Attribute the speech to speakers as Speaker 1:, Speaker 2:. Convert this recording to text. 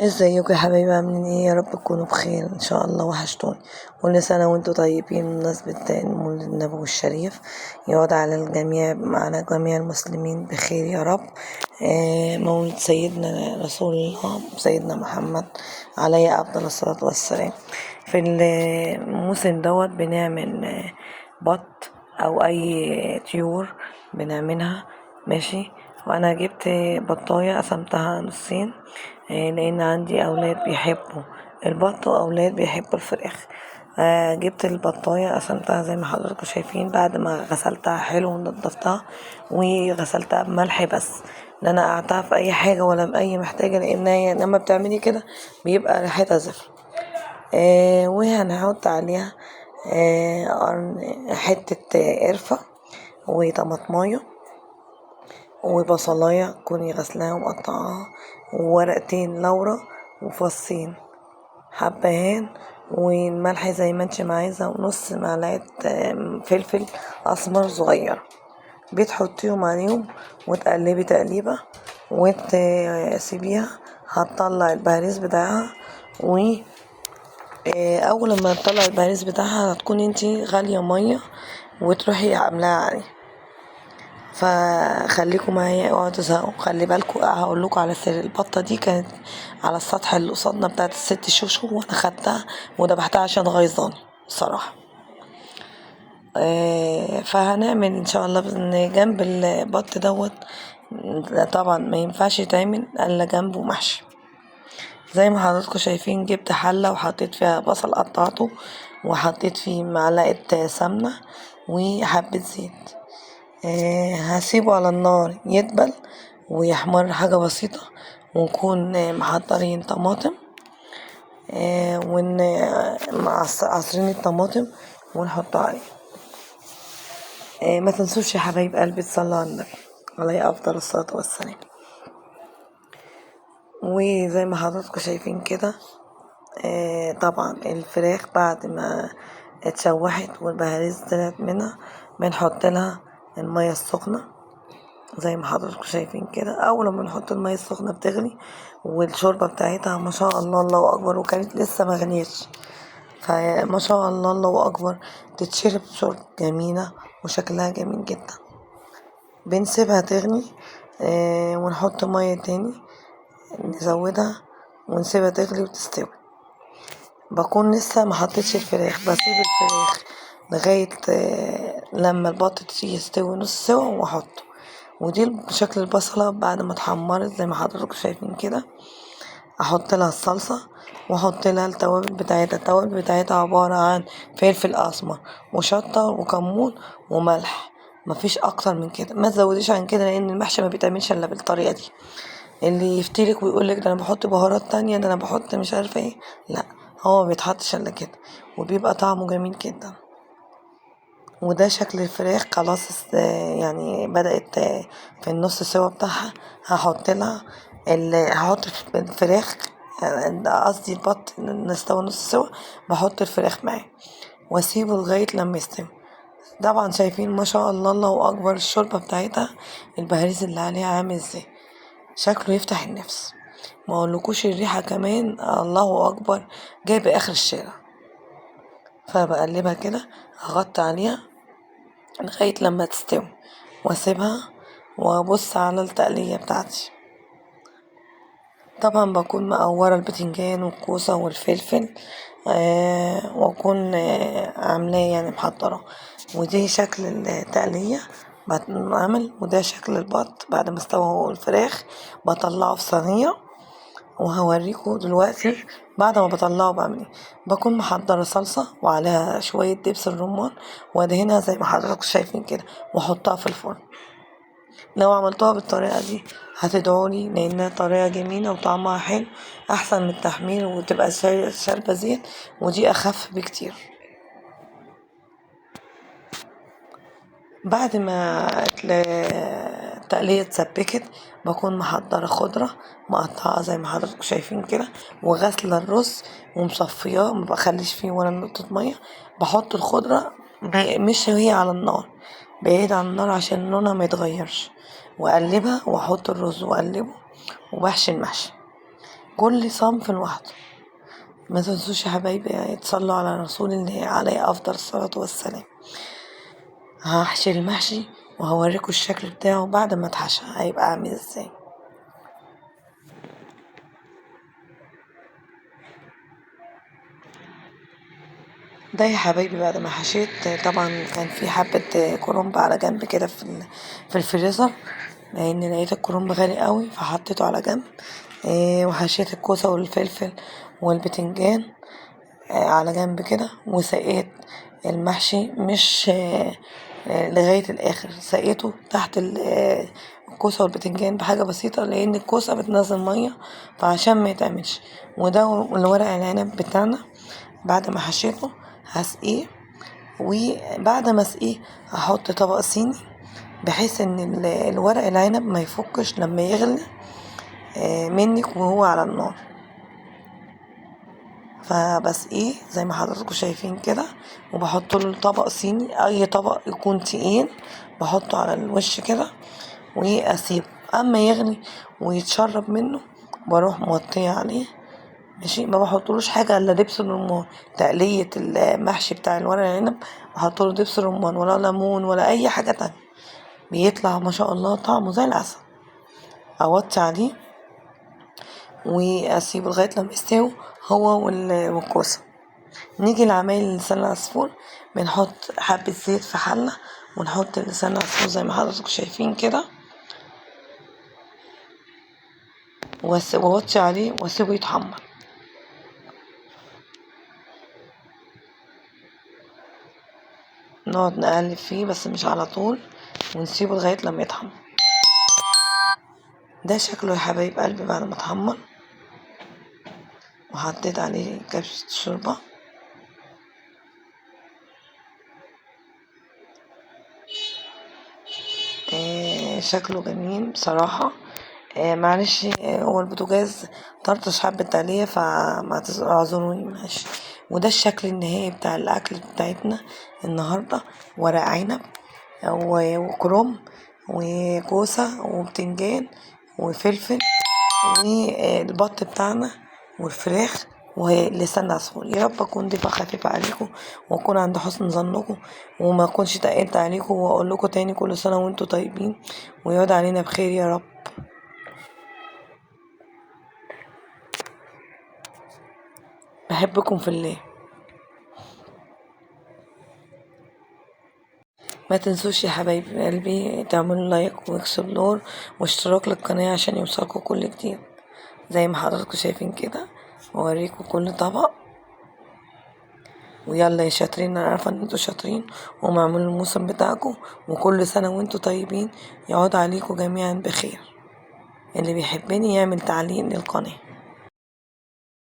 Speaker 1: ازيكم يا حبايبي؟ عاملين ايه؟ يا رب تكونوا بخير ان شاء الله. وحشتوني، كل سنة وانتم طيبين. بمناسبة المولد النبوي الشريف يعود على الجميع، على جميع المسلمين بخير يا رب. مولد سيدنا رسول الله سيدنا محمد عليه افضل الصلاة والسلام. في الموسم دوت بنعمل بط او اي طيور بنعملها، ماشي. وانا جبت بطايه قسمتها نصين، لان عندي اولاد بيحبوا البط واولاد بيحبوا الفراخ. جبت البطايه قسمتها زي ما حضراتكم شايفين، بعد ما غسلتها حلو ونضفتها وغسلتها بملح بس، لا انا قعدتها في اي حاجة ولا باي محتاجه، لان هي لما بتعملي كده بيبقى ريحتها زفره. وهنحط عليها حتة قرفه وطماطمايه وبصلايه تكوني غسلاها ومقطعاها، وورقتين لورا وفصين حبهان، والملح زي ما انت ما عايزه، ونص معلقه فلفل اسمر صغير. بتحطيهم عليهم وتقلبي تقليبه وتسيبيها، هتطلع البهاريز بتاعها. و اول ما تطلع البهاريز بتاعها هتكون انتي غالية مية وتروحي عاملاها عليه. فخليكم معايا، اوعوا تزهقوا. خلي بالكم هقول لكم على سر البطة دي، كانت على السطح اللي قصادنا بتاعت الست شوشو، وانا خدتها وذبحتها عشان غيظاني الصراحة. فهنعمل ان شاء الله جنب البط دوت، طبعا ما ينفعش يتعمل الا جنبه محشي. زي ما حضراتكم شايفين جبت حله وحطيت فيها بصل قطعته، وحطيت فيه معلقه سمنه وحبه زيت. هسيبه على النار يدبل ويحمر حاجة بسيطة، ونكون محضرين طماطم، عصرين الطماطم ونحطه عليه. ما تنسوش يا حبايب قلبي تصلوا على النبي عليه افضل الصلاة والسلام. وزي ما حضراتكم شايفين كده، طبعا الفراخ بعد ما اتشوحت والبهاريز طلعت منها بنحط لها المية السخنة زي ما حضراتكم شايفين كده. اول ما بنحط المية السخنة بتغلي، والشوربة بتاعتها ما شاء الله الله اكبر، وكانت لسه ما غليتش، فما شاء الله الله اكبر، تتشرب شوربة جميلة وشكلها جميل جدا. بنسيبها تغلي، ونحط مية تاني نزودها ونسيبها تغلي وتستوي. بكون لسه ما حطيتش الفراخ، بسيب الفراخ لغاية لما البط يستوي نص سوا واحطه. ودي شكل البصلة بعد ما اتحمرت زي ما حضراتكم شايفين كده. احط لها الصلصة واحط لها التوابل بتاعتها. التوابل بتاعتها عبارة عن فلفل اسمر وشطة وكمون وملح، مفيش اكتر من كده، ما تزوديش عن كده لان المحشي ما بيتعملش الا بالطريقة دي. اللي يفتلك ويقولك ده انا بحط بهارات تانية، ده انا بحط مش عارفة ايه، لا هو ما بيتحطش الا كده، وبيبقى طعمه جميل جدا. وده شكل الفراخ خلاص، يعني بدأت في النص سوا بتاعها. هحط لها هحط الفراخ، قصدي البط نستوى نص سوا، بحط الفراخ معاه واسيبه لغاية لما يستوي. طبعا شايفين ما شاء الله الله اكبر الشوربة بتاعتها، البهاريز اللي عليها عامل ازاي، شكله يفتح النفس. ما اقولكوش الريحة كمان الله اكبر، جايبة اخر الشارع. فبقلبها كده، هغطي عليها لغاية لما تستوي واسيبها وابص على التقلية بتاعتي. طبعا بكون مقورة البتنجان والكوسة والفلفل، واكون عاملاه يعني محضرة. ودي شكل التقلية بعمل، وده شكل البط بعد ما استوى هو الفراخ. بطلعه في صينية وهوريكم دلوقتي بعد ما بطلعه بعمل ايه. بكون محضرة صلصة وعليها شوية دبس الرمان وادهنها زي ما حضراتكم شايفين كده، واحطها في الفرن. لو عملتوها بالطريقة دي هتدعولي، لانها طريقة جميلة وطعمها حلو، احسن من التحمير وتبقى شاربة زيت، ودي اخف بكتير. بعد ما التقلية اتسبكت بكون محضرة خضرة مقطعة زي ما حضراتكم شايفين كده، وغاسلة الرز ومصفياه، ما بخليش فيه ولا نقطة مية. بحط الخضرة مش وهي على النار، بعيد عن النار عشان لونها ما يتغيرش، واقلبها واحط الرز واقلبه وبحشي المحشي. كل صنف لوحده. ما تنسوش يا حبايبي تصلوا على رسول الله عليه افضل الصلاة والسلام. هحشي المحشي وهوريكم الشكل بتاعه بعد ما اتحشى هيبقى عامل ازاي. ده يا حبايبي بعد ما حشيت، طبعا كان في حبة كرنب على جنب كده في الفريزر، لان لقيت الكرنب غالي قوي فحطيته على جنب. وحشيت الكوسة والفلفل والبتنجان على جنب كده، وسقيت المحشي مش لغاية الاخر، سقيته تحت الكوسة والبتنجان بحاجة بسيطة، لان الكوسة بتنزل مية فعشان ما يتعملش. وده الورق العنب بتاعنا بعد ما حشيته هسقيه، وبعد ما اسقيه هحط طبق صيني بحيث ان الورق العنب ما يفكش لما يغلي منك وهو على النار. فبسقيه زي ما حضراتكم شايفين كده، وبحط له طبق صيني، اي طبق يكون تقيل بحطه على الوش كده واسيبه اما يغلي ويتشرب منه، بروح موطيه عليه ماشي. ما بحطلوش حاجه الا دبس الرمان، تقليه المحشي بتاع الورق العنب بحطله دبس رمان ولا ليمون ولا اي حاجه تانية، بيطلع ما شاء الله طعمه زي العسل. اوطي عليه واسيبه لغايه لما يستوي هو والكوسه. نيجي لعمايل لسان العصفور، بنحط حبه زيت في حله ونحط لسان العصفور زي ما حضراتكم شايفين كده، واوطي عليه واسيبه يتحمر. نقعد نقلب فيه بس مش على طول، ونسيبه لغاية لما يتحمر. ده شكله يا حبايب قلبي بعد ما اتحمر، وحطيت عليه كبشة شوربة. شكله جميل بصراحة. معلش، هو البوتاجاز طرطش حبة تقلية فما اعذروني معلش. وده الشكل النهائي بتاع الاكل بتاعتنا النهارده، ورق عنب وكرنب وكوسه وبتنجان وفلفل والبط بتاعنا والفراخ ولسان عصفور. يا رب اكون ضيفه خفيفه عليكم واكون عند حسن ظنكم وما اكونش تقلت عليكم، واقول لكم تاني كل سنه وانتم طيبين ويعود علينا بخير يا رب. بحبكم في الله. ما تنسوش يا حبايب قلبي تعملوا like و explore واشتراك للقناة عشان يوصلكوا كل جديد. زي ما حضراتكم شايفين كده بوريكم كل طبق. ويلا يا شاطرين، انا عارفه ان انتوا شاطرين ومعمول الموسم بتاعكم، وكل سنه وانتوا طيبين، يعود عليكم جميعا بخير. اللي بيحبني يعمل تعليق للقناه.